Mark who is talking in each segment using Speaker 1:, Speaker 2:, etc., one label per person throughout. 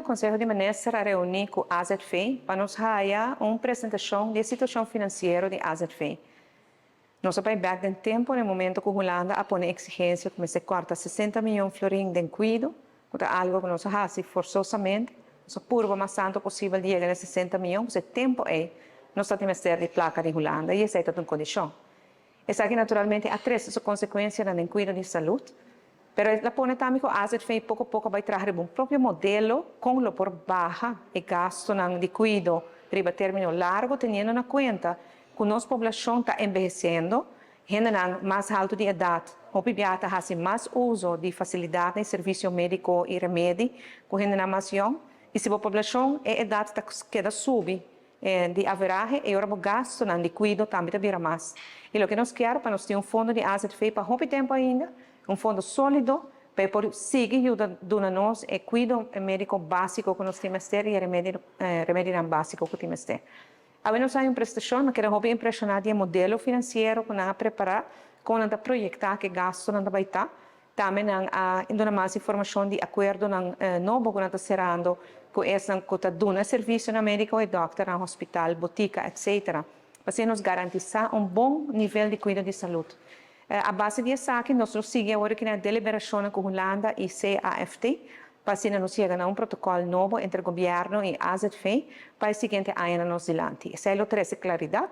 Speaker 1: Conseho di Minister a reuni cu AZV pa nos haya un presentacion di situacion financiero di AZV. Nos a bay back den tempo na momento cu Hulanda a pone exigencia cu mester corta 60 miyon florin den cuido, cu ta algo cu nos a haci forzosamente, nos a purba mas tanto posibel di yega na 60 miyon, e tempo ey nos tabatin mester di placa di Hulanda y esey ta un condicion. Esaki naturalmente a trece su consecuencia den cuido di salud, pero el a pone tambe cu AZV poco poco bay traha un propio modelo con lo por baha e gasto di cuido riba termino largo, teniendo na cuenta cu nos poblacion ta enveheciendo, hende mas halto di edad, hopi biaha ta haci mas uso di facilidad di servicio medico y remedi cu hende mas jong, y si e poblacion e edad ta keda subi di average y ora e gasto di cuido tambe ta bira mas. Y loke nos kier pa nos tin un fondo di AZV pa hopi tempo ainda, un fondo solido pa por sigui yuda duna nos e cuido medico basico cu nos tin y remedi basico cu tin. Awe nos tin un presentacion, mi a keda hopi impresiona di modelo financiero cu nan a prepara, con nan ta proyecta cu gasto nan bay ta. Tambe nan a duna mas informacion di acuerdo nan nobo cu nan ta cerando cu esnan cu ta duna servicio na medico y dokter, na hospital, botica, etc. Pa nos garantisa un bon nivel di cuido di salud. A base di esaki, nos ta sigui awor aki na deliberacion cu Hulanda y CAFT, pa asina nos yega na un protocol nobo entre gobierno y AZV pa e siguiente aña nos dilanti. Esey lo trece claridad,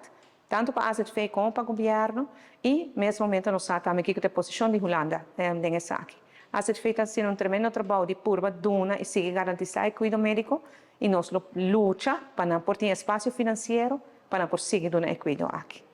Speaker 1: tanto pa AZV como pa gobierno, y na mes momento nos sa tambe kico ta e posicion di Hulanda den esaki. AZV ta haciendo un tremendo trabou di purba duna y sigui garantisa e cuido medico y nos lo lucha pa por tin espacio financiero pa por sigui duna e cuido aki.